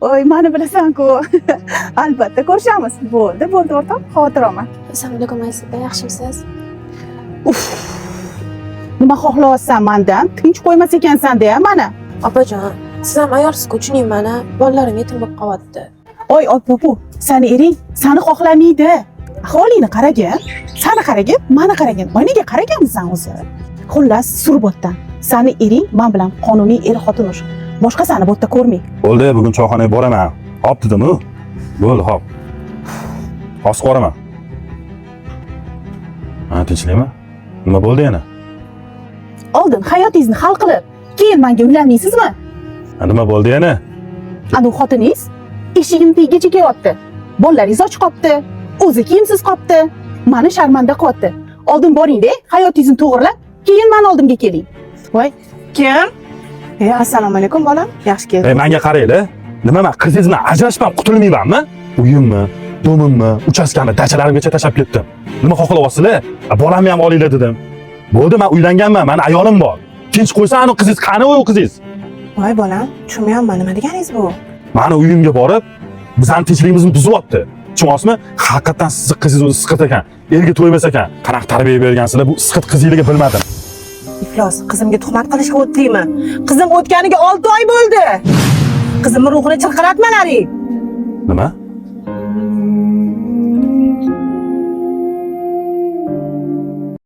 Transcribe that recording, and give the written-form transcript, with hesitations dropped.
Oy, mani bilasan-ku. Albatta ko'rishamiz. Bo'ldi, bo'ldi o'rtoq, xavotir olma. Assalomu alaykum, Aziz opa, yaxshimisiz? Uf. Nima xohlayapsan mandan? Tinch qo'ymas ekansan deya mana. Opajon, siz ham ayolsiz-ku, tushuning mani. Bolalarim yetim bo'lib qolyapti. Oy, opa, sani ering sani xohlamaydi. Ahvolingni qaragin, sani qaragin, mani qaragin. Oynaga qaraganmisan o'zi? Xullas, surbotdan. Sani ering man bilan qonuniy er xotin ush. Boshqa sani bu yerda ko'rmay. Bo'ldi, bugun choyxonaga boraman. Hop dedim-u. Bo'ldi, hop. Hozir boraman. Ha, tinchlikmi? Nima bo'ldi yana? Oldin hayotingizni hal qilib, keyin menga uylanmaysizmi? Ha, nima bo'ldi yana? Anu xotiningiz eshigimni tagigacha kelyapti. Bolalaringiz och qolibdi, o'zi kiyimsiz qolibdi. Mani sharmanda qilyapti. Oldin boring-da, hayotingizni to'g'irlab, keyin mani oldimga keling. Voy, kim? E, assalomu alaykum bolam. Yaxshi kelding. Ey, menga qaranglar. Nima men qizingiz bilan ajrashib ham qutulmaymanmi? Uyimmi, domimmi, uchastkamni, dachalarimgacha tashlab ketdim. Nima xohlayapsizlar? Bolamni ham olinglar dedim. Bo'ldi, men uylanganman, mani ayolim bor. Tinch qo'ysa anu qizingiz, qani u qizingiz? Voy bolam, tushunmayapman, nima deganingiz bu? Mani uyimga borib, bizani tinchligimizni buzyapti. Tushunyapsizmi? Haqiqatdan sizni qizingiz o'zi isqit ekan. Erga to'ymas ekan. Qanaqa tarbiya bergansizlar, bu isqit qizinglarga bilmadim. Iflos, qizimga tuhmat qilishga o'tdingmi? Qizim o'tganiga 6 oy bo'ldi. Qizimni ruhini chirqiratmalaring. Nima?